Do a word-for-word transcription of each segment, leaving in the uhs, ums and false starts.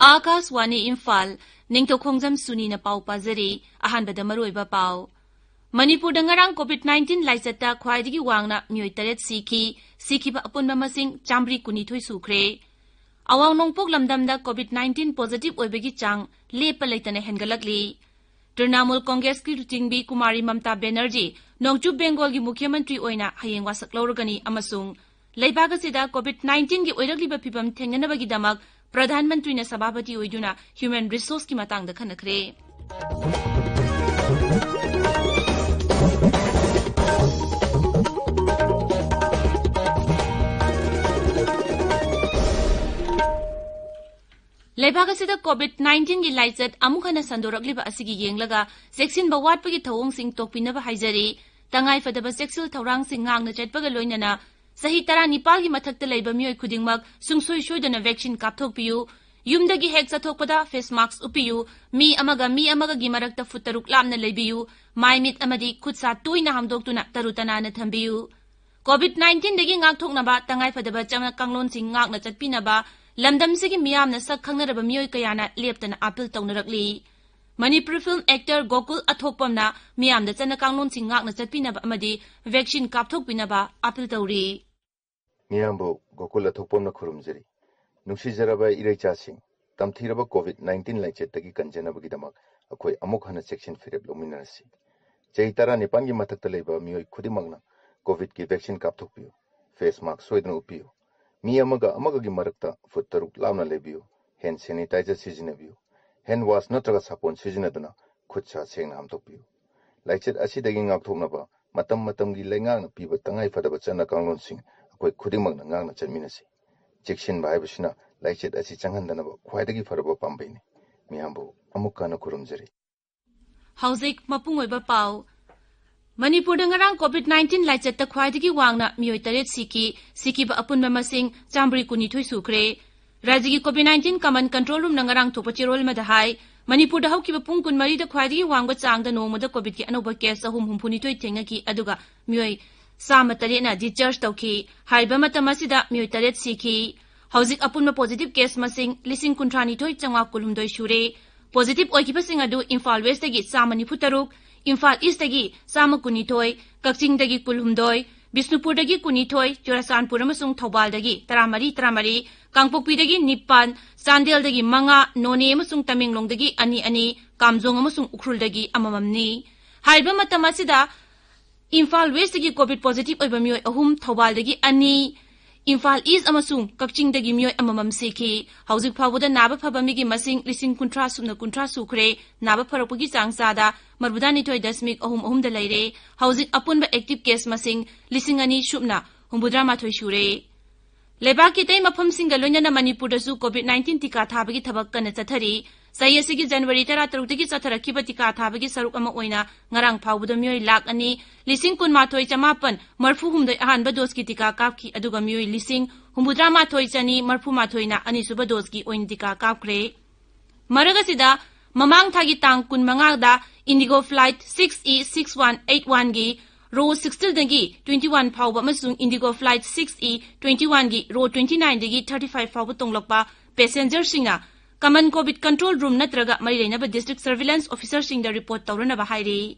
ꯑꯥꯀꯥꯁꯋꯥꯅꯤ ꯏꯝꯐꯥꯜ, ꯅꯤꯡꯊꯧꯈꯣꯡꯖꯝ ꯁꯨꯅꯤꯅ ꯄꯥꯎ ꯄꯥꯖꯔꯤ꯫ ꯑꯍꯥꯟꯕꯗ ꯃꯔꯨꯑꯣꯏꯕ ꯄꯥꯎ꯫ ꯃꯅꯤꯄꯨꯔꯗ ꯉꯔꯥꯡ COVID nineteen ꯂꯥꯏꯆꯠꯇ ꯈ꯭ꯋꯥꯏꯗꯒꯤ ꯋꯥꯡꯅ ꯃꯤꯑꯣꯏ ꯇꯔꯦꯠ ꯁꯤꯈꯤ꯫ ꯁꯤꯈꯤꯕ ꯑꯄꯨꯟꯕ ꯃꯁꯤꯡ ꯆꯥꯃꯔꯤ ꯀꯨꯟꯅꯤꯊꯣꯏ ꯁꯨꯈ꯭ꯔꯦ꯫ ꯑꯋꯥꯡ ꯅꯣꯡꯄꯣꯛ ꯂꯝꯗꯝꯗ COVID nineteen positive ꯑꯣꯏꯕꯒꯤ ꯆꯥꯡ ꯂꯦꯞꯄ ꯂꯩꯇꯅ ꯍꯦꯟꯒꯠꯂꯛꯂꯤ꯫ ꯇ꯭ꯔꯤꯅꯥꯃꯨꯜ ꯀꯣꯡꯒ꯭ꯔꯦꯁꯀꯤ ꯂꯨꯆꯤꯡꯕꯤ ꯀꯨꯃꯥꯔꯤ ꯃꯝꯇꯥ ꯕꯦꯅꯔꯖꯤ ꯅꯣꯡꯆꯨꯞ ꯕꯦꯡꯒꯣꯜꯒꯤ ꯃꯨꯈ꯭ꯌ ꯃꯟꯇ꯭ꯔꯤ ꯑꯣꯏꯅ ꯍꯌꯦꯡ ꯋꯥꯁꯛ ꯂꯧꯔꯒꯅꯤ ꯑꯃꯁꯨꯡ ꯂꯩꯕꯥꯛ ꯑꯁꯤꯗ COVID nineteenꯒꯤ ꯑꯣꯏꯔꯛꯂꯤꯕ ꯐꯤꯚꯝ ꯊꯦꯡꯅꯅꯕꯒꯤꯗꯃꯛ ꯄ꯭ꯔꯙꯥꯟ ꯃꯟꯇ꯭ꯔꯤꯅ ꯁꯚꯥꯄꯇꯤ ꯑꯣꯏꯗꯨꯅ human resourceꯀꯤ ꯃꯇꯥꯡꯗ ꯈꯟꯅꯈ꯭ꯔꯦ꯫ ꯂꯩꯕꯥꯛ ꯑꯁꯤꯗ COVID nineteenꯒꯤ ꯂꯥꯏꯆꯠ ꯑꯃꯨꯛ ꯍꯟꯅ ꯁꯟꯗꯣꯔꯛꯂꯤꯕ ꯑꯁꯤꯒꯤ ꯌꯦꯡꯂꯒ ꯆꯦꯛꯁꯤꯟꯕ ꯋꯥꯠꯄꯒꯤ ꯊꯧꯑꯣꯡꯁꯤꯡ ꯇꯣꯛꯄꯤꯅꯕ ꯍꯥꯏꯖꯔꯤ꯫ ꯇꯉꯥꯏꯐꯗꯕ ꯆꯦꯛꯁꯤꯜ ꯊꯧꯔꯥꯡꯁꯤꯡ ꯉꯥꯛꯅ ꯆꯠꯄꯒ ꯂꯣꯏꯅꯅ ꯆꯍꯤ ꯇꯔꯥꯅꯤꯄꯥꯜꯒꯤ ꯃꯊꯛꯇ ꯂꯩꯕ ꯃꯤꯑꯣꯏ ꯈꯨꯗꯤꯡꯃꯛ ꯁꯨꯡꯁꯣꯏ ꯁꯣꯏꯗꯅ vaccine ꯀꯥꯞꯊꯣꯛꯄꯤꯌꯨ꯫ ꯌꯨꯝꯗꯒꯤ ꯍꯦꯛ ꯆꯠꯊꯣꯛꯄꯗ face mask ꯎꯞꯄꯤꯌꯨ꯫ ꯃꯤ ꯑꯃꯒ ꯃꯤ ꯑꯃꯒꯒꯤ ꯃꯔꯛꯇ ꯐꯨꯠ ꯇꯔꯨꯛ ꯂꯥꯞꯅ ꯂꯩꯕꯤꯌꯨ꯫ ꯃꯥꯏ ꯃꯤꯠ ꯑꯃꯗꯤ ꯈꯨꯠ ꯁꯥ ꯇꯣꯏꯅ ꯍꯥꯝꯗꯣꯛꯇꯨꯅ ꯇꯔꯨ ꯇꯅꯥꯟꯅ ꯊꯝꯕꯤꯌꯨ꯫ COVID nineteenꯗꯒꯤ ꯉꯥꯛꯊꯣꯛꯅꯕ ꯇꯉꯥꯏꯐꯗꯕ ꯆꯠꯅ ꯀꯥꯡꯂꯣꯟꯁꯤꯡ ꯉꯥꯛꯅ ꯆꯠꯄꯤꯅꯕ ꯂꯝꯗꯝꯁꯤꯒꯤ ꯃꯤꯌꯥꯝꯅ ꯁꯛ ꯈꯪꯅꯔꯕ ꯃꯤꯑꯣꯏ ꯀꯌꯥꯅ ꯂꯦꯞꯇꯅ appeal ꯇꯧꯅꯔꯛꯂꯤ꯫ Manipur film actor Gokul ꯑꯊꯣꯛꯄꯝꯅ ꯃꯤꯌꯥꯝꯗ ꯆꯠꯅ ꯀꯥꯡꯂꯣꯟꯁꯤꯡ ꯉꯥꯛꯅ ꯆꯠꯄꯤꯅꯕ ꯑꯃꯗꯤ vaccine ꯀꯥꯞꯊꯣꯛꯄꯤꯅꯕ appeal ꯇꯧꯔꯤ꯫ ꯃꯤꯌꯥꯝꯕꯨ ꯒꯣꯀꯨꯜ ꯑꯊꯣꯛꯄꯝꯅ ꯈꯨꯔꯨꯝꯖꯔꯤ꯫ ꯅꯨꯡꯁꯤꯖꯔꯕ ꯏꯔꯩꯆꯥꯁꯤꯡ, ꯇꯝꯊꯤꯔꯕ COVID nineteen ꯂꯥꯏꯆꯠꯇꯒꯤ ꯀꯟꯖꯅꯕꯒꯤꯗꯃꯛ ꯑꯩꯈꯣꯏ ꯑꯃꯨꯛ ꯍꯟꯅ ꯆꯦꯛꯁꯤꯟ ꯐꯤꯔꯦꯞ ꯂꯧꯃꯤꯟꯅꯔꯁꯤ꯫ ꯆꯍꯤ ꯇꯔꯥꯅꯤꯄꯥꯟꯒꯤ ꯃꯊꯛꯇ ꯂꯩꯕ ꯃꯤꯑꯣꯏ ꯈꯨꯗꯤꯡꯃꯛꯅ COVIDꯀꯤ vaccine ꯀꯥꯞꯊꯣꯛꯄꯤꯌꯨ꯫ Face mask ꯁꯣꯏꯗꯅ ꯎꯞꯄꯤꯌꯨ꯫ ꯃꯤ ꯑꯃꯒ ꯑꯃꯒꯒꯤ ꯃꯔꯛꯇ ꯐꯨꯠ ꯇꯔꯨꯛ ꯂꯥꯞꯅ ꯂꯩꯕꯤꯌꯨ꯫ Hand sanitizer ꯁꯤꯖꯤꯟꯅꯕꯤꯌꯨ꯫ Hand wash ꯅꯠꯇ꯭ꯔꯒ ꯁꯥꯄꯣꯟ ꯁꯤꯖꯤꯟꯅꯗꯨꯅ ꯈꯨꯠ ꯁꯥ ꯁꯦꯡꯅ ꯍꯥꯝꯗꯣꯛꯄꯤꯌꯨ꯫ ꯂꯥꯏꯆꯠ ꯑꯁꯤꯗꯒꯤ ꯉꯥꯛꯊꯣꯛꯅꯕ ꯃꯇꯝ ꯃꯇꯝꯒꯤ ꯂꯩꯉꯥꯛꯅ ꯄꯤꯕ ꯇꯉꯥꯏ ꯐꯗꯕ ꯆꯠꯅ ꯀꯥꯡꯂꯣꯟꯁꯤꯡ ꯑꯩꯈꯣꯏ ꯈꯨꯗꯤꯡꯃꯛꯅ ꯉꯥꯛꯅ ꯆꯠꯃꯤꯟꯅꯁꯤ꯫ ꯆꯦꯛꯁꯤꯟꯕ ꯍꯥꯏꯕꯁꯤꯅ ꯂꯥꯏꯆꯠ ꯑꯁꯤ ꯆꯪꯍꯟꯗꯅꯕ ꯈ꯭ꯋꯥꯏꯗꯒꯤ ꯐꯔꯕ ꯄꯥꯝꯕꯩꯅꯤ꯫ ꯃꯤꯌꯥꯝꯕꯨ ꯑꯃꯨꯛ ꯍꯟꯅ ꯈꯨꯔꯨꯝꯖꯔꯤ꯫ ꯍꯧꯖꯤꯛ ꯃꯄꯨꯡ ꯑꯣꯏꯕ ꯄꯥꯎ꯫ ꯃꯅꯤꯄꯨꯔꯗ ꯉꯔꯥꯡ COVID nineteen ꯂꯥꯏꯆꯠꯇ ꯈ꯭ꯋꯥꯏꯗꯒꯤ ꯋꯥꯡꯅ ꯃꯤꯑꯣꯏ ꯇꯔꯦꯠ ꯁꯤꯈꯤ꯫ ꯁꯤꯈꯤꯕ ꯑꯄꯨꯟꯕ ꯃꯁꯤꯡ ꯆꯥꯃꯔꯤ ꯀꯨꯟꯅꯤꯊꯣꯏ ꯁꯨꯈ꯭ꯔꯦ꯫ ꯔꯥꯖ꯭ꯌꯒꯤ COVID nineteen Command Control Roomꯅ ꯉꯔꯥꯡ ꯊꯣꯛꯄ ꯆꯦꯔꯣꯜ ꯑꯃꯗ ꯍꯥꯏ, ꯃꯅꯤꯄꯨꯔꯗ ꯍꯧꯈꯤꯕ ꯄꯨꯡ ꯀꯨꯟꯃꯔꯤꯗ ꯈ꯭ꯋꯥꯏꯗꯒꯤ ꯋꯥꯡꯕ ꯆꯥꯡꯗ ꯅꯣꯡꯃꯗ COVIDꯀꯤ ꯑꯅꯧꯕ case ꯆꯍꯨꯝ ꯍꯨꯝꯐꯨꯅꯤꯊꯣꯏ ꯊꯦꯡꯅꯈꯤ, ꯑꯗꯨꯒ ꯃꯤꯑꯣꯏ ꯆꯥꯝꯃ ꯇꯔꯦꯠꯅ discharge ꯇꯧꯈꯤ꯫ ꯍꯥꯏꯔꯤꯕ ꯃꯇꯝ ꯑꯁꯤꯗ ꯃꯤꯑꯣꯏ ꯇꯔꯦꯠ ꯁꯤꯈꯤ꯫ ꯍꯧꯖꯤꯛ ꯑꯄꯨꯟꯕ positive case ꯃꯁꯤꯡ ꯂꯤꯁꯤꯡ ꯀꯨꯟꯊ꯭ꯔꯥ ꯅꯤꯊꯣꯏ ꯆꯥꯝꯃꯉꯥ ꯀꯨꯟꯍꯨꯝꯗꯣꯏ ꯁꯨꯔꯦ꯫ Positive ꯑꯣꯏꯈꯤꯕꯁꯤꯡ ꯑꯗꯨ ꯏꯝꯐꯥꯜ Westꯇꯒꯤ ꯆꯥꯝꯃ ꯅꯤꯐꯨ ꯇꯔꯨꯛ, ꯏꯝꯐꯥꯜ Eastꯇꯒꯤ ꯆꯥꯝꯃ ꯀꯨꯟꯅꯤꯊꯣꯏ, ꯀꯛꯆꯤꯡꯗꯒꯤ ꯀꯨꯟꯍꯨꯝꯗꯣꯏ, ꯕꯤꯁꯅꯨꯄꯨꯔꯗꯒꯤ ꯀꯨꯟꯅꯤꯊꯣꯏ, ꯆꯨꯔꯆꯥꯟꯄꯨꯔ ꯑꯃꯁꯨꯡ ꯊꯧꯕꯥꯜꯗꯒꯤ ꯇꯔꯥꯃꯔꯤ ꯇꯔꯥꯃꯔꯤ, ꯀꯥꯡꯄꯣꯛꯄꯤꯗꯒꯤ ꯅꯤꯄꯥꯟ, ꯆꯥꯟꯗꯦꯜꯗꯒꯤ ꯃꯉꯥ, ꯅꯣꯅꯦ ꯑꯃꯁꯨꯡ ꯇꯃꯦꯡꯂꯣꯡꯗꯒꯤ ꯑꯅꯤ ꯑꯅꯤ, ꯀꯥꯝꯖꯣꯡ ꯑꯃꯁꯨꯡ ꯎꯈ꯭ꯔꯨꯜꯗꯒꯤ ꯑꯃꯃꯝꯅꯤ꯫ ꯍꯥꯏꯔꯤꯕ ꯃꯇꯝ ꯑꯁꯤꯗ ꯏꯝꯐꯥꯜ Westꯇꯒꯤ COVID positive ꯑꯣꯏꯕ ꯃꯤꯑꯣꯏ ꯑꯍꯨꯝ, ꯊꯧꯕꯥꯜꯗꯒꯤ ꯑꯅꯤ, ꯏꯝꯐꯥꯜ East ꯑꯃꯁꯨꯡ ꯀꯛꯆꯤꯡꯗꯒꯤ ꯃꯤꯑꯣꯏ ꯑꯃꯃꯝ ꯁꯤꯈꯤ꯫ ꯍꯧꯖꯤꯛ ꯐꯥꯎꯕꯗ ꯅꯥꯕ ꯐꯕ ꯃꯤꯒꯤ ꯃꯁꯤꯡ ꯂꯤꯁꯤꯡ ꯀꯨꯟꯊ꯭ꯔꯥ ꯁꯨꯞꯅ ꯀꯨꯟꯊ꯭ꯔꯥ ꯁꯨꯈ꯭ꯔꯦ꯫ ꯅꯥꯕ ꯐꯔꯛꯄꯒꯤ ꯆꯥꯡ ꯆꯥꯗ ꯃꯔꯤꯐꯨꯇꯔꯥꯅꯤꯊꯣꯏ ꯗꯁꯃꯤꯛ ꯑꯍꯨꯝ ꯑꯍꯨꯝꯗ ꯂꯩꯔꯦ꯫ ꯍꯧꯖꯤꯛ ꯑꯄꯨꯟꯕ active case ꯃꯁꯤꯡ ꯂꯤꯁꯤꯡ ꯑꯅꯤ ꯁꯨꯞꯅ ꯍꯨꯝꯐꯨꯇꯔꯥꯃꯥꯊꯣꯏ ꯁꯨꯔꯦ꯫ ꯂꯩꯕꯥꯛꯀꯤ ꯑꯇꯩ ꯃꯐꯝꯁꯤꯡꯒ ꯂꯣꯏꯅꯅ ꯃꯅꯤꯄꯨꯔꯗꯁꯨ COVID nineteen ꯇꯤꯀꯥ ꯊꯥꯕꯒꯤ ꯊꯕꯛ ꯀꯟꯅ ꯆꯠꯊꯔꯤ꯫ ꯆꯍꯤ ꯑꯁꯤꯒꯤ ꯖꯅꯋꯥꯔꯤ ꯇꯔꯥꯇꯔꯨꯛꯇꯒꯤ ꯆꯠꯊꯔꯛꯈꯤꯕ ꯇꯤꯀꯥ ꯊꯥꯕꯒꯤ ꯁꯔꯨꯛ ꯑꯃ ꯑꯣꯏꯅ ꯉꯔꯥꯡ ꯐꯥꯎꯕꯗ ꯃꯤꯑꯣꯏ ꯂꯥꯈ ꯑꯅꯤ ꯂꯤꯁꯤꯡ ꯀꯨꯟꯃꯥꯊꯣꯏ ꯆꯃꯥꯄꯟ ꯃꯔꯤꯐꯨꯍꯨꯝꯗꯣꯏ ꯑꯍꯥꯟꯕ doseꯀꯤ ꯇꯤꯀꯥ ꯀꯥꯞꯈꯤ, ꯑꯗꯨꯒ ꯃꯤꯑꯣꯏ ꯂꯤꯁꯤꯡ ꯍꯨꯝꯐꯨꯇꯔꯥꯃꯥꯊꯣꯏ ꯆꯅꯤ ꯃꯔꯤꯐꯨꯃꯥꯊꯣꯏꯅ ꯑꯅꯤꯁꯨꯕ doseꯀꯤ ꯑꯣꯏꯅ ꯇꯤꯀꯥ ꯀꯥꯞꯈ꯭ꯔꯦ꯫ ꯃꯔꯛ ꯑꯁꯤꯗ, ꯃꯃꯥꯡ ꯊꯥꯒꯤ ꯇꯥꯡ ꯀꯨꯟꯃꯉꯥꯗ Indigo Flight six E six one eight oneꯒꯤ row sixteenꯗꯒꯤ twenty one ꯐꯥꯎꯕ ꯑꯃꯁꯨꯡ Indigo Flight six E twenty oneꯒꯤ row twenty nineꯗꯒꯤ thirty five ꯐꯥꯎꯕ ꯇꯣꯡꯂꯛꯄ passengerꯁꯤꯡꯅ Common COVID Control Room ꯅꯠꯇ꯭ꯔꯒ ꯃꯔꯤ ꯂꯩꯅꯕ district surveillance officerꯁꯤꯡꯗ report ꯇꯧꯔꯅꯕ ꯍꯥꯏꯔꯤ꯫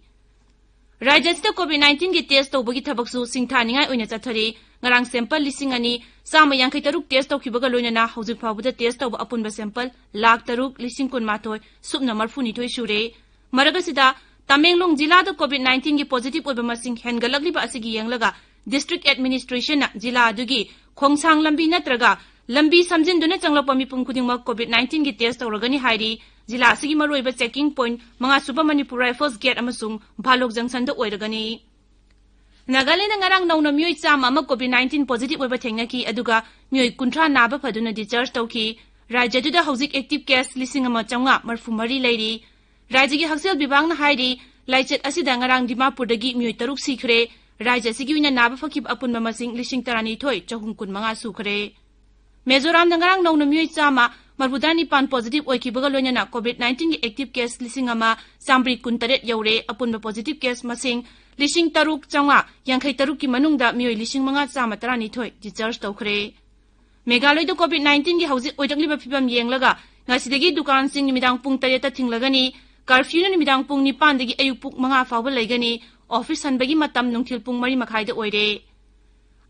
ꯔꯥꯖ꯭ꯌ ꯑꯁꯤꯗ COVID nineteenꯒꯤ test ꯇꯧꯕꯒꯤ ꯊꯕꯛꯁꯨ ꯁꯤꯡꯊꯥꯅꯤꯡꯉꯥꯏ ꯑꯣꯏꯅ ꯆꯠꯊꯔꯤ꯫ ꯉꯔꯥꯡ sample ꯂꯤꯁꯤꯡ ꯑꯅꯤ ꯆꯥꯝꯃ ꯌꯥꯡꯈꯩ ꯇꯔꯨꯛ test ꯇꯧꯈꯤꯕꯒ ꯂꯣꯏꯅꯅ ꯍꯧꯖꯤꯛ ꯐꯥꯎꯕꯗ test ꯇꯧꯕ ꯑꯄꯨꯟꯕ sample ꯂꯥꯈ ꯇꯔꯨꯛ ꯂꯤꯁꯤꯡ ꯀꯨꯟꯃꯥꯊꯣꯏ ꯁꯨꯞꯅ ꯃꯔꯤꯐꯨꯅꯤꯊꯣꯏ ꯁꯨꯔꯦ꯫ ꯃꯔꯛ ꯑꯁꯤꯗ, ꯇꯃꯦꯡꯂꯣꯡ ꯖꯤꯂꯥꯗ COVID nineteenꯒꯤ positive ꯑꯣꯏꯕ ꯃꯁꯤꯡ ꯍꯦꯟꯒꯠꯂꯛꯂꯤꯕ ꯑꯁꯤꯒꯤ ꯌꯦꯡꯂꯒ district administrationꯅ ꯖꯤꯂꯥ ꯑꯗꯨꯒꯤ ꯈꯣꯡꯁꯥꯡ ꯂꯝꯕꯤ ꯅꯠꯇ꯭ꯔꯒ ꯂꯝꯕꯤ ꯁꯝꯖꯤꯟꯗꯨꯅ ꯆꯪꯂꯛꯄ ꯃꯤꯄꯨꯝ ꯈꯨꯗꯤꯡꯃꯛ COVID nineteenꯒꯤ test ꯇꯧꯔꯒꯅꯤ ꯍꯥꯏꯔꯤ꯫ ꯖꯤꯂꯥ ꯑꯁꯤꯒꯤ ꯃꯔꯨꯑꯣꯏꯕ checking point ꯃꯉꯥꯁꯨꯕ Manipur Rifles Gate ꯑꯃꯁꯨꯡ ꯚꯥꯂꯣꯛ Junctionꯗ ꯑꯣꯏꯔꯒꯅꯤ꯫ ꯅꯥꯒꯥꯂꯦꯟꯗ ꯉꯔꯥꯡ ꯅꯧꯅ ꯃꯤꯑꯣꯏ ꯆꯥꯝꯃ ꯑꯃ COVID nineteen positive ꯑꯣꯏꯕ ꯊꯦꯡꯅꯈꯤ, ꯑꯗꯨꯒ ꯃꯤꯑꯣꯏ ꯀꯨꯟꯊ꯭ꯔꯥ ꯅꯥꯕ ꯐꯗꯨꯅ discharge ꯇꯧꯈꯤ꯫ ꯔꯥꯖ꯭ꯌ ꯑꯗꯨꯗ ꯍꯧꯖꯤꯛ active case ꯂꯤꯁꯤꯡ ꯑꯃ ꯆꯥꯝꯃꯉꯥ ꯃꯔꯤꯐꯨ ꯃꯔꯤ ꯂꯩꯔꯤ꯫ ꯔꯥꯖ꯭ꯌꯒꯤ ꯍꯛꯁꯦꯜ ꯕꯤꯚꯥꯒꯅ ꯍꯥꯏꯔꯤ, ꯂꯥꯏꯆꯠ ꯑꯁꯤꯗ ꯉꯔꯥꯡ ꯗꯤꯃꯥꯄꯨꯔꯗꯒꯤ ꯃꯤꯑꯣꯏ ꯇꯔꯨꯛ ꯁꯤꯈ꯭ꯔꯦ꯫ ꯔꯥꯖ꯭ꯌ ꯑꯁꯤꯒꯤ ꯑꯣꯏꯅ ꯅꯥꯕ ꯐꯈꯤꯕ ꯑꯄꯨꯟꯕ ꯃꯁꯤꯡ ꯂꯤꯁꯤꯡ ꯇꯔꯥꯅꯤꯊꯣꯏ ꯆꯍꯨꯝ ꯀꯨꯟꯃꯉꯥ ꯁꯨꯈ꯭ꯔꯦ꯫ ꯃꯤꯖꯣꯔꯥꯝꯗ ꯉꯔꯥꯡ ꯅꯧꯅ ꯃꯤꯑꯣꯏ ꯆꯥꯝꯃ ꯃꯔꯐꯨꯇꯔꯥ ꯅꯤꯄꯥꯟ positive ꯑꯣꯏꯈꯤꯕꯒ ꯂꯣꯏꯅꯅ COVID nineteenꯒꯤ active case ꯂꯤꯁꯤꯡ ꯑꯃ ꯆꯥꯃꯔꯤ ꯀꯨꯟꯇꯔꯦꯠ ꯌꯧꯔꯦ꯫ ꯑꯄꯨꯟꯕ positive case ꯃꯁꯤꯡ ꯂꯤꯁꯤꯡ ꯇꯔꯨꯛ ꯆꯥꯃꯉꯥ ꯌꯥꯡꯈꯩ ꯇꯔꯨꯛꯀꯤ ꯃꯅꯨꯡꯗ ꯃꯤꯑꯣꯏ ꯂꯤꯁꯤꯡ ꯃꯉꯥ ꯆꯥꯝꯃ ꯇꯔꯥꯅꯤꯊꯣꯏ discharge ꯇꯧꯈ꯭ꯔꯦ꯫ ꯃꯦꯘꯥꯂꯣꯏꯗ COVID nineteenꯒꯤ ꯍꯧꯖꯤꯛ ꯑꯣꯏꯔꯛꯂꯤꯕ ꯐꯤꯕꯝ ꯌꯦꯡꯂꯒ ꯉꯁꯤꯗꯒꯤ ꯗꯨꯀꯥꯟꯁꯤꯡ ꯅꯨꯃꯤꯗꯥꯡ ꯄꯨꯡ ꯇꯔꯦꯠꯇ ꯊꯤꯡꯂꯒꯅꯤ꯫ Curfewꯅ ꯅꯨꯃꯤꯗꯥꯡ ꯄꯨꯡ ꯅꯤꯄꯥꯟꯗꯒꯤ ꯑꯌꯨꯛ ꯄꯨꯡ ꯃꯉꯥ ꯐꯥꯎꯕ ꯂꯩꯒꯅꯤ꯫ Office ꯍꯟꯕꯒꯤ ꯃꯇꯝ ꯅꯨꯡꯊꯤꯜ ꯄꯨꯡ ꯃꯔꯤ ꯃꯈꯥꯏꯗ ꯑꯣꯏꯔꯦ꯫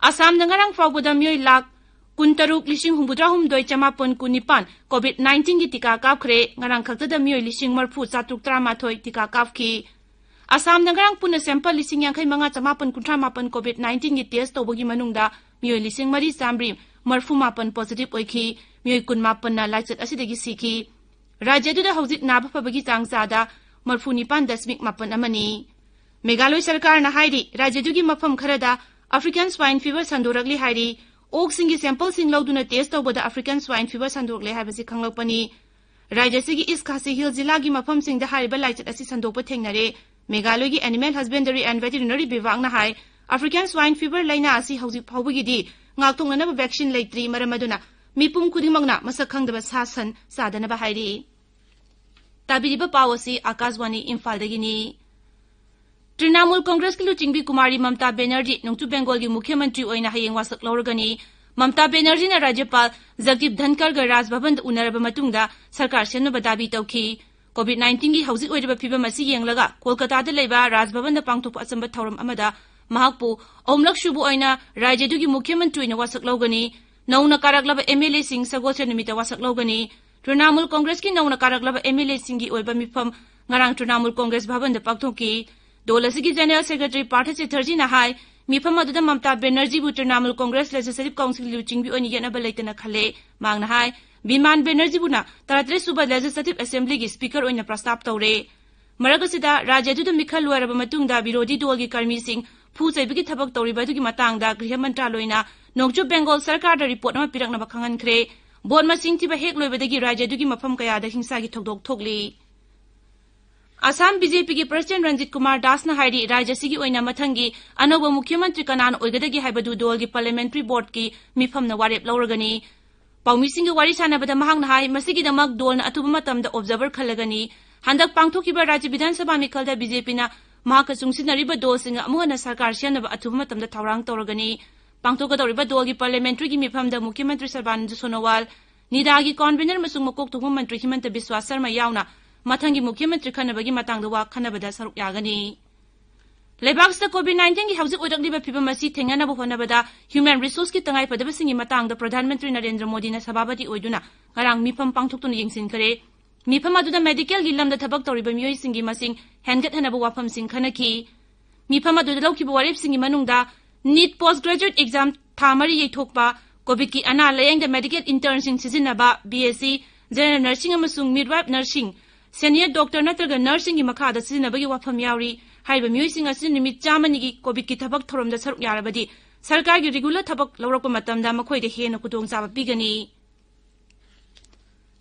ꯑꯁꯥꯝꯗ ꯉꯔꯥꯡ ꯐꯥꯎꯕꯗ ꯃꯤꯑꯣꯏ ꯂꯥꯈ ꯀꯨꯟꯇꯔꯨꯛ ꯂꯤꯁꯤꯡ ꯍꯨꯝꯐꯨꯇꯔꯥꯍꯨꯝꯗꯣꯏ ꯆꯃꯥꯄꯟ ꯀꯨꯟꯅꯤꯄꯥꯟ COVID nineteenꯒꯤ ꯇꯤꯀꯥ ꯀꯥꯞꯈ꯭ꯔꯦ꯫ ꯉꯔꯥꯡ ꯈꯛꯇꯗ ꯃꯤꯑꯣꯏ ꯂꯤꯁꯤꯡ ꯃꯔꯐꯨ ꯆꯥꯇ꯭ꯔꯨꯛ ꯇꯔꯥꯃꯥꯊꯣꯏ ꯇꯤꯀꯥ ꯀꯥꯞꯈꯤ꯫ ꯑꯁꯥꯝꯗ ꯉꯔꯥꯡ ꯄꯨꯟꯅ sample ꯂꯤꯁꯤꯡ ꯌꯥꯡꯈꯩ ꯃꯉꯥ ꯆꯃꯥꯄꯟ ꯀꯨꯟꯊ꯭ꯔꯥ ꯃꯥꯄꯟ COVID nineteenꯒꯤ test ꯇꯧꯕꯒꯤ ꯃꯅꯨꯡꯗ ꯃꯤꯑꯣꯏ ꯂꯤꯁꯤꯡ ꯃꯔꯤ ꯆꯥꯃꯔꯤ ꯃꯔꯐꯨ ꯃꯥꯄꯟ positive ꯑꯣꯏꯈꯤ꯫ ꯃꯤꯑꯣꯏ ꯀꯨꯟꯃꯥꯄꯟꯅ ꯂꯥꯏꯆꯠ ꯑꯁꯤꯗꯒꯤ ꯁꯤꯈꯤ꯫ ꯔꯥꯖ꯭ꯌ ꯑꯗꯨꯗ ꯍꯧꯖꯤꯛ ꯅꯥꯕ ꯐꯕꯒꯤ ꯆꯥꯡ ꯆꯥꯗ ꯃꯔꯐꯨ ꯅꯤꯄꯥꯟ ꯗꯁꯃꯤꯛ ꯃꯥꯄꯟ ꯑꯃꯅꯤ꯫ ꯃꯦꯘꯥꯂꯣꯏ ꯁꯔꯀꯥꯔꯅ ꯍꯥꯏꯔꯤ, ꯔꯥꯖ꯭ꯌ ꯑꯗꯨꯒꯤ ꯃꯐꯝ ꯈꯔꯗ African swine fever ꯁꯟꯗꯣꯔꯛꯂꯤ ꯍꯥꯏꯔꯤ꯫ ꯑꯣꯛꯁꯤꯡꯒꯤ sampleꯁꯤꯡ ꯂꯧꯗꯨꯅ test ꯇꯧꯕꯗ African swine fever ꯁꯟꯗꯣꯔꯛꯂꯦ ꯍꯥꯏꯕꯁꯤ ꯈꯪꯂꯛꯄꯅꯤ꯫ ꯔꯥꯖ꯭ꯌ ꯑꯁꯤꯒꯤ East Khasi Hills ꯖꯤꯂꯥꯒꯤ ꯃꯐꯝꯁꯤꯡꯗ ꯍꯥꯏꯔꯤꯕ ꯂꯥꯏꯆꯠ ꯑꯁꯤ ꯁꯟꯗꯣꯛꯄ ꯊꯦꯡꯅꯔꯦ꯫ ꯃꯦꯘꯥꯂꯣꯏꯒꯤ Animal Husbandry and Veterinary ꯕꯤꯚꯥꯒꯅ high, African swine fever ꯂꯥꯏꯅꯥ ꯑꯁꯤ ꯍꯧꯖꯤꯛ ꯐꯥꯎꯕꯒꯤꯗꯤ ꯉꯥꯛꯊꯣꯛꯅꯅꯕ vaccine ꯂꯩꯇ꯭ꯔꯤ, ꯃꯔꯝ ꯑꯗꯨꯅ ꯃꯤꯄꯨꯝ ꯈꯨꯗꯤꯡꯃꯛꯅ ꯃꯁꯛ ꯈꯪꯗꯕ ꯁꯥ ꯁꯟ ꯆꯥꯗꯅꯕ ꯍꯥꯏꯔꯤ꯫ ꯇꯥꯕꯤꯔꯤꯕ ꯄꯥꯎ ꯑꯁꯤ ꯑꯥꯀꯥꯁꯕꯥꯅꯤ ꯏꯝꯐꯥꯜꯗꯒꯤꯅꯤ꯫ ꯇ꯭ꯔꯤꯅꯥꯃꯨꯜ ꯀꯪꯒ꯭ꯔꯦꯁꯀꯤ ꯂꯨꯆꯤꯡꯕꯤ ꯀꯨꯃꯥꯔꯤ ꯃꯝꯇꯥ ꯕꯦꯅꯔꯖꯤ ꯅꯣꯡꯆꯨꯞ ꯕꯦꯡꯒꯣꯜꯒꯤ ꯃꯨꯈ꯭ꯌ ꯃꯟꯇ꯭ꯔꯤ ꯑꯣꯏꯅ ꯍꯌꯦꯡ ꯋꯥꯁꯛ ꯂꯧꯔꯒꯅꯤ꯫ ꯃꯝꯇꯥ ꯕꯦꯅꯔꯖꯤꯅ ꯔꯥꯖ꯭ꯌꯄꯥꯜ ꯖꯒꯗꯤꯞ ꯙꯟꯀꯔꯒ ꯔꯥꯖ ꯚꯕꯟꯗ ꯎꯅꯔꯕ ꯃꯇꯨꯡꯗ ꯁꯔꯀꯥꯔ ꯁꯦꯝꯅꯕ ꯗꯥꯕꯤ ꯇꯧꯈꯤ꯫ COVID nineteenꯒꯤ ꯍꯧꯖꯤꯛ ꯑꯣꯏꯔꯤꯕ ꯐꯤꯕꯝ ꯑꯁꯤ ꯌꯦꯡꯂꯒ ꯀꯣꯜꯀꯇꯥꯗ ꯂꯩꯕ ꯔꯥꯖ ꯚꯕꯟꯗ ꯄꯥꯡꯊꯣꯛꯄ ꯑꯆꯝꯕ ꯊꯧꯔꯝ ꯑꯃꯗ ꯃꯍꯥꯛꯄꯨ ꯑꯍꯨꯝꯂꯛ ꯁꯨꯕ ꯑꯣꯏꯅ ꯔꯥꯖ꯭ꯌ ꯑꯗꯨꯒꯤ ꯃꯨꯈ꯭ꯌ ꯃꯟꯇ꯭ꯔꯤ ꯑꯣꯏꯅ ꯋꯥꯁꯛ ꯂꯧꯒꯅꯤ꯫ ꯅꯧꯅ ꯀꯥꯔꯛꯂꯕ MLAꯁꯤꯡ ꯁꯒꯣꯜꯁꯦꯟ ꯅꯨꯃꯤꯠꯇ ꯋꯥꯁꯛ ꯂꯧꯒꯅꯤ꯫ ꯇ꯭ꯔꯤꯅꯥꯃꯨꯜ ꯀꯪꯒ꯭ꯔꯦꯁꯀꯤ ꯅꯧꯅ ꯀꯥꯔꯛꯂꯕ MLAꯁꯤꯡꯒꯤ ꯑꯣꯏꯕ ꯃꯤꯐꯝ ꯉꯔꯥꯡ ꯇ꯭ꯔꯤꯅꯥꯃꯨꯜ ꯀꯪꯒ꯭ꯔꯦꯁ ꯚꯕꯟꯗ ꯄꯥꯡꯊꯣꯛꯈꯤ꯫ ꯗꯣꯜ ꯑꯁꯤꯒꯤ General Secretary ꯄꯥꯔꯊ ꯆꯦꯇꯔꯖꯤꯅ ꯍꯥꯏ, ꯃꯤꯐꯝ ꯑꯗꯨꯗ ꯃꯝꯇꯥ ꯕꯦꯅꯔꯖꯤꯕꯨ ꯇ꯭ꯔꯤꯅꯥꯃꯨꯜ ꯀꯪꯒ꯭ꯔꯦꯁ Legislative Councilꯒꯤ ꯂꯨꯆꯤꯡꯕꯤ ꯑꯣꯏꯅ ꯌꯦꯠꯅꯕ ꯂꯩꯇꯅ ꯈꯜꯂꯦ꯫ ꯃꯍꯥꯛꯅ ꯍꯥꯏ, ꯕꯤꯃꯥꯟ ꯕꯦꯅꯔꯖꯤꯕꯨꯅ ꯇꯔꯥꯇꯔꯦꯠ ꯁꯨꯕ Legislative Assemblyꯒꯤ Speaker ꯑꯣꯏꯅ ꯄ꯭ꯔꯁꯇꯥꯞ ꯇꯧꯔꯦ꯫ ꯃꯔꯛ ꯑꯁꯤꯗ, ꯔꯥꯖ꯭ꯌ ꯑꯗꯨꯗ ꯃꯤꯈꯜ ꯂꯣꯏꯔꯕ ꯃꯇꯨꯡꯗ ꯕꯤꯔꯣꯙꯤ ꯗꯣꯜꯒꯤ ꯀꯔꯃꯤꯁꯤꯡ ꯐꯨ ꯆꯩꯕꯒꯤ ꯊꯕꯛ ꯇꯧꯔꯤꯕ ꯑꯗꯨꯒꯤ ꯃꯇꯥꯡꯗ ꯒ꯭ꯔꯤꯍ ꯃꯟꯇ꯭ꯔꯥꯂꯣꯏꯅ ꯅꯣꯡꯆꯨꯞ ꯕꯦꯡꯒꯣꯜ ꯁꯔꯀꯥꯔꯗ report ꯑꯃ ꯄꯤꯔꯛꯅꯕ ꯈꯪꯍꯟꯈ꯭ꯔꯦ꯫ ꯚꯣꯠ ꯃꯁꯤꯡ ꯊꯤꯕ ꯍꯦꯛ ꯂꯣꯏꯕꯗꯒꯤ ꯔꯥꯖ꯭ꯌ ꯑꯗꯨꯒꯤ ꯃꯐꯝ ꯀꯌꯥꯗ ꯍꯤꯡꯁꯥꯒꯤ ꯊꯧꯗꯣꯛ ꯊꯣꯛꯂꯤ꯫ ꯑꯁꯥꯝ BJPꯒꯤ President ꯔꯟꯖꯤꯠ ꯀꯨꯃꯥꯔ ꯗꯥꯁꯅ ꯍꯥꯏꯔꯤ, ꯔꯥꯖ꯭ꯌ ꯑꯁꯤꯒꯤ ꯑꯣꯏꯅ ꯃꯊꯪꯒꯤ ꯑꯅꯧꯕ ꯃꯨꯈ꯭ꯌ ꯃꯟꯇ꯭ꯔꯤ ꯀꯅꯥꯅ ꯑꯣꯏꯒꯗꯒꯦ ꯍꯥꯏꯕꯗꯨ ꯗꯣꯜꯒꯤ Parliamentary Boardꯀꯤ ꯃꯤꯐꯝꯅ ꯋꯥꯔꯦꯞ ꯂꯧꯔꯒꯅꯤ꯫ ꯄꯥꯎꯃꯤꯁꯤꯡꯒ ꯋꯥꯔꯤ ꯁꯥꯟꯅꯕꯗ ꯃꯍꯥꯛꯅ ꯍꯥꯏ, ꯃꯁꯤꯒꯤꯗꯃꯛ ꯗꯣꯜꯅ ꯑꯊꯨꯕ ꯃꯇꯝꯗ ꯑꯣꯕꯖꯔꯚꯔ ꯈꯜꯂꯒꯅꯤ꯫ ꯍꯟꯗꯛ ꯄꯥꯡꯊꯣꯛꯈꯤꯕ ꯔꯥꯖ꯭ꯌ ꯕꯤꯙꯥꯟ ꯁꯚꯥ ꯃꯤꯈꯜꯗ ꯕꯤ ꯖꯦ ꯄꯤꯅ ꯃꯍꯥꯛꯀ ꯆꯨꯡꯁꯤꯟꯅꯔꯤꯕ ꯗꯣꯜꯁꯤꯡꯒ ꯑꯃꯨꯛ ꯍꯟꯅ ꯁꯔꯀꯥꯔ ꯁꯦꯝꯅꯕ ꯑꯊꯨꯕ ꯃꯇꯝꯗ ꯊꯧꯔꯥꯡ ꯇꯧꯔꯒꯅꯤ꯫ ꯄꯥꯡꯊꯣꯛꯀꯗꯧꯔꯤꯕ ꯗꯣꯜꯒꯤ ꯄꯥꯔꯂꯤꯌꯥꯃꯦꯟꯇꯔꯤꯒꯤ ꯃꯤꯐꯝꯗ ꯃꯨꯈ꯭ꯌ ꯃꯟꯇ꯭ꯔꯤ ꯁꯔꯕꯥꯅꯟꯗ ꯁꯣꯅꯣꯋꯥꯜ, ꯅꯤꯗꯥꯒꯤ ꯀꯣꯟꯚꯦꯅꯔ ꯑꯃꯁꯨꯡ ꯃꯀꯣꯛ ꯊꯣꯡꯕ ꯃꯟꯇ꯭ꯔꯤ ꯍꯤꯃꯟꯇ ꯕꯤꯁ꯭ꯋꯥ ꯁꯔꯃ ꯌꯥꯎꯅ ꯃꯊꯪꯒꯤ ꯃꯨꯈ꯭ꯌ ꯃꯟꯇ꯭ꯔꯤ ꯈꯟꯅꯕꯒꯤ ꯃꯇꯥꯡꯗ ꯋꯥ ꯈꯟꯅꯕꯗ ꯁꯔꯨꯛ ꯌꯥꯒꯅꯤ꯫ ꯂꯩꯕꯥꯛꯁꯤꯗ ꯀꯣꯚꯤꯗ ꯅꯥꯏꯟꯇꯤꯟꯒꯤ ꯍꯧꯖꯤꯛ ꯑꯣꯏꯔꯛꯂꯤꯕ ꯐꯤꯕꯝ ꯑꯁꯤ ꯊꯦꯡꯅꯅꯕ ꯍꯣꯠꯅꯕꯗ ꯍ꯭ꯌꯨꯃꯦꯟ ꯔꯤꯁꯣꯔꯁꯀꯤ ꯇꯉꯥꯏꯐꯗꯕꯁꯤꯡꯒꯤ ꯃꯇꯥꯡꯗ ꯄ꯭ꯔꯙꯥꯟ ꯃꯟꯇ꯭ꯔꯤ ꯅꯔꯦꯟꯗ꯭ꯔ ꯃꯣꯗꯤꯅ ꯁꯚꯥꯄꯇꯤ ꯑꯣꯏꯗꯨꯅ ꯉꯔꯥꯡ ꯃꯤꯐꯝ ꯄꯥꯡꯊꯣꯛꯇꯨꯅ ꯌꯦꯡꯁꯤꯟꯈ꯭ꯔꯦ꯫ ꯃꯤꯐꯝ ꯑꯗꯨꯗ ꯃꯦꯗꯤꯀꯦꯜꯒꯤ ꯂꯝꯗ ꯊꯕꯛ ꯇꯧꯔꯤꯕ ꯃꯤꯑꯣꯏꯁꯤꯡꯒꯤ ꯃꯁꯤꯡ ꯍꯦꯟꯒꯠꯍꯟꯅꯕ ꯋꯥꯐꯝꯁꯤꯡ ꯈꯟꯅꯈꯤ꯫ ꯃꯤꯐꯝ ꯑꯗꯨꯗ ꯂꯧꯈꯤꯕ ꯋꯥꯔꯦꯞꯁꯤꯡꯒꯤ ꯃꯅꯨꯡꯗ ꯅꯤꯠ ꯄꯣꯁ ꯒ꯭ꯔꯦꯖꯨꯑꯦꯠ ꯑꯦꯛꯖꯥꯝ ꯊꯥ ꯃꯔꯤ ꯌꯩꯊꯣꯛꯄ, ꯀꯣꯚꯤꯗꯀꯤ ꯑꯅꯥ ꯂꯥꯌꯦꯡꯗ ꯃꯦꯗꯤꯀꯦꯜ ꯏꯟꯇꯔꯟꯁꯤꯡ ꯁꯤꯖꯤꯟꯅꯕ, ꯕꯤ ꯑꯦꯁ ꯁꯤ, ꯖꯦꯅꯔꯦꯜ ꯅꯔꯁꯤꯡ ꯑꯃꯁꯨꯡ ꯃꯤꯗꯋꯥꯏꯐ ꯅꯔꯁꯤꯡ, ꯁꯦꯅꯤꯌꯔ ꯗꯣꯛꯇꯔ ꯅꯠꯇ꯭ꯔꯒ ꯅꯔꯁꯁꯤꯡꯒꯤ ꯃꯈꯥꯗ ꯁꯤꯖꯤꯟꯅꯕꯒꯤ ꯋꯥꯐꯝ ꯌꯥꯎꯔꯤ꯫ ꯍꯥꯏꯔꯤꯕ ꯃꯤꯑꯣꯏꯁꯤꯡ ꯑꯁꯤ ꯅꯨꯃꯤꯠ ꯆꯥꯝꯃꯅꯤꯒꯤ ꯀꯣꯚꯤꯗꯀꯤ ꯊꯕꯛ ꯊꯧꯔꯝꯗ ꯁꯔꯨꯛ ꯌꯥꯔꯕꯗꯤ ꯁꯔꯀꯥꯔꯒꯤ ꯔꯤꯒꯨꯂꯔ ꯊꯕꯛ ꯂꯧꯔꯛꯄ ꯃꯇꯝꯗ ꯃꯈꯣꯏꯗ ꯍꯦꯟꯅ ꯈꯨꯗꯣꯡꯆꯥꯕ ꯄꯤꯒꯅꯤ꯫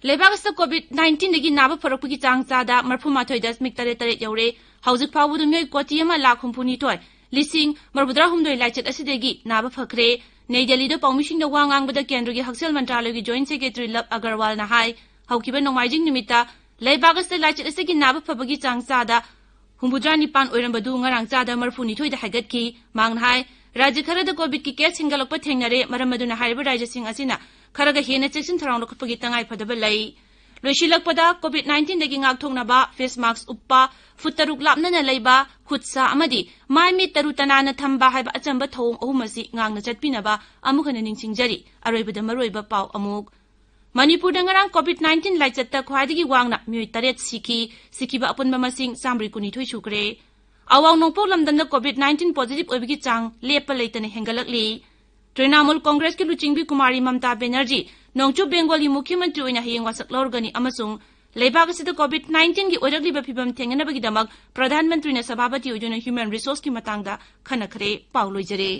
ꯂꯩꯕꯥꯛ ꯑꯁꯤꯗ ꯀꯣꯚꯤꯗ ꯅꯥꯏꯟꯇꯤꯟꯗꯒꯤ ꯅꯥꯕ ꯐꯔꯛꯄꯒꯤ ꯆꯥꯡ ꯆꯥꯗ ꯃꯔꯐꯨ ꯃꯥꯊꯣꯏ ꯗꯁꯃꯤꯛ ꯇꯔꯦꯠ ꯇꯔꯦꯠ ꯌꯧꯔꯦ꯫ ꯍꯧꯖꯤꯛ ꯐꯥꯎꯕꯗ ꯃꯤꯑꯣꯏ ꯀꯣꯇꯤ ꯑꯃ ꯂꯥꯈ ꯍꯨꯝꯐꯨ ꯅꯤꯊꯣꯏ ꯂꯤꯁꯤꯡ ꯃꯔꯐꯨꯇꯔꯥ ꯍꯨꯝꯗꯣꯏ ꯂꯥꯏꯆꯠ ꯑꯁꯤꯗꯒꯤ ꯅꯥꯕ ꯐꯈ꯭ꯔꯦ꯫ ꯅꯩ ꯗꯦꯜꯂꯤꯗ ꯄꯥꯎꯃꯤꯁꯤꯡꯗ ꯋꯥ ꯉꯥꯡꯕꯗ ꯀꯦꯟꯗ꯭ꯔꯒꯤ ꯍꯛꯁꯦꯜ ꯃꯟꯇ꯭ꯔꯥꯂꯌꯒꯤ ꯖꯣꯏꯟꯠ ꯁꯦꯀ꯭ꯔꯦꯇꯔꯤ ꯂꯕ ꯑꯒꯔꯋꯥꯜꯅ ꯍꯥꯏ, ꯍꯧꯈꯤꯕ ꯅꯣꯡꯃꯥꯏꯖꯤꯡ ꯅꯨꯃꯤꯠꯇ ꯂꯩꯕꯥꯛ ꯑꯁꯤꯗ ꯂꯥꯏꯆꯠ ꯑꯁꯤꯒꯤ ꯅꯥꯕ ꯐꯕꯒꯤ ꯆꯥꯡ ꯆꯥꯗ ꯍꯨꯝꯐꯨꯇꯔꯥ ꯅꯤꯄꯥꯟ ꯑꯣꯏꯔꯝꯕꯗꯨ ꯉꯔꯥꯡ ꯆꯥꯗ ꯃꯔꯐꯨ ꯅꯤꯊꯣꯏꯗ ꯍꯥꯏꯒꯠꯈꯤ꯫ ꯃꯍꯥꯛꯅ ꯍꯥꯏ, ꯔꯥꯖ꯭ꯌ ꯈꯔꯗ ꯀꯣꯚꯤꯗꯀꯤ ꯀꯦꯁ ꯍꯦꯟꯒꯠꯂꯛꯄ ꯊꯦꯡꯅꯔꯦ, ꯃꯔꯝ ꯑꯗꯨꯅ ꯍꯥꯏꯔꯤꯕ ꯔꯥꯖ꯭ꯌꯁꯤꯡ ꯑꯁꯤꯅ ꯈꯔꯒ ꯍꯦꯟꯅ ꯆꯦꯛꯁꯤꯟ ꯊꯧꯔꯥꯡ ꯂꯧꯈꯠꯄꯒꯤ ꯇꯉꯥꯏꯐꯗꯕ ꯂꯩ꯫ ꯂꯣꯏꯁꯤꯜꯂꯛꯄꯗ, ꯀꯣꯚꯤꯗ ꯅꯥꯏꯟꯇꯤꯟꯗꯒꯤ ꯉꯥꯛꯊꯣꯛꯅꯕ ꯐꯦꯁ ꯃꯥꯛꯁ ꯎꯞꯄ, ꯐꯨꯠ ꯇꯔꯨꯛ ꯂꯥꯞꯅꯅ ꯂꯩꯕ, ꯈꯨꯠ ꯁꯥ ꯑꯃꯗꯤ ꯃꯥꯏ ꯃꯤꯠ ꯇꯔꯨ ꯇꯅꯥꯟꯅ ꯊꯝꯕ ꯍꯥꯏꯕ ꯑꯆꯝꯕ ꯊꯧꯑꯣꯡ ꯑꯍꯨꯝ ꯑꯁꯤ ꯉꯥꯛꯅ ꯆꯠꯄꯤꯅꯕ ꯑꯃꯨꯛ ꯍꯟꯅ ꯅꯤꯡꯁꯤꯡꯖꯔꯤ꯫ ꯑꯔꯣꯏꯕꯗ ꯃꯔꯨꯑꯣꯏꯕ ꯄꯥꯎ ꯑꯃꯨꯛ꯫ ꯃꯅꯤꯄꯨꯔꯗ ꯉꯔꯥꯡ ꯀꯣꯚꯤꯗ ꯅꯥꯏꯟꯇꯤꯟ ꯂꯥꯏꯆꯠꯇ ꯈ꯭ꯋꯥꯏꯗꯒꯤ ꯋꯥꯡꯅ ꯃꯤꯑꯣꯏ ꯇꯔꯦꯠ ꯁꯤꯈꯤ꯫ ꯁꯤꯈꯤꯕ ꯑꯄꯨꯟꯕ ꯃꯁꯤꯡ ꯆꯥꯝꯃꯔꯤ ꯀꯨꯟꯅꯤꯊꯣꯏ ꯁꯨꯈ꯭ꯔꯦ꯫ ꯑꯋꯥꯡ ꯅꯣꯡꯄꯣꯛ ꯂꯝꯗꯝꯗ ꯀꯣꯚꯤꯗ ꯅꯥꯏꯟꯇꯤꯟ ꯄꯣꯖꯤꯇꯤꯚ ꯑꯣꯏꯕꯒꯤ ꯆꯥꯡ ꯂꯦꯞꯄ ꯂꯩꯇꯅ ꯍꯦꯟꯒꯠꯂꯛꯂꯤ꯫ ꯇ꯭ꯔꯤꯅꯥꯃꯨꯜ ꯀꯣꯡꯒ꯭ꯔꯦꯁꯀꯤ ꯂꯨꯆꯤꯡꯕꯤ ꯀꯨꯃꯥꯔꯤ ꯃꯝꯇꯥ ꯕꯦꯅꯔꯖꯤ ꯅꯣꯡꯆꯨꯞ ꯕꯦꯡꯒꯣꯜꯒꯤ ꯃꯨꯈ꯭ꯌ ꯃꯟꯇ꯭ꯔꯤ ꯑꯣꯏꯅ ꯍꯌꯦꯡ ꯋꯥꯁꯛ ꯂꯧꯔꯒꯅꯤ ꯑꯃꯁꯨꯡ ꯂꯩꯕꯥꯛ ꯑꯁꯤꯗ ꯀꯣꯚꯤꯗ ꯅꯥꯏꯟꯇꯤꯟꯒꯤ ꯑꯣꯏꯔꯛꯂꯤꯕ ꯐꯤꯕꯝ ꯊꯦꯡꯅꯅꯕꯒꯤꯗꯃꯛ ꯄ꯭ꯔꯙꯥꯟ ꯃꯟꯇ꯭ꯔꯤꯅ ꯁꯚꯥꯄꯇꯤ ꯑꯣꯏꯗꯨꯅ ꯍ꯭ꯌꯨꯃꯦꯟ ꯔꯤꯁꯣꯔꯁꯀꯤ ꯃꯇꯥꯡꯗ ꯈꯟꯅꯈ꯭ꯔꯦ꯫ ꯄꯥꯎ ꯂꯣꯏꯖꯔꯦ꯫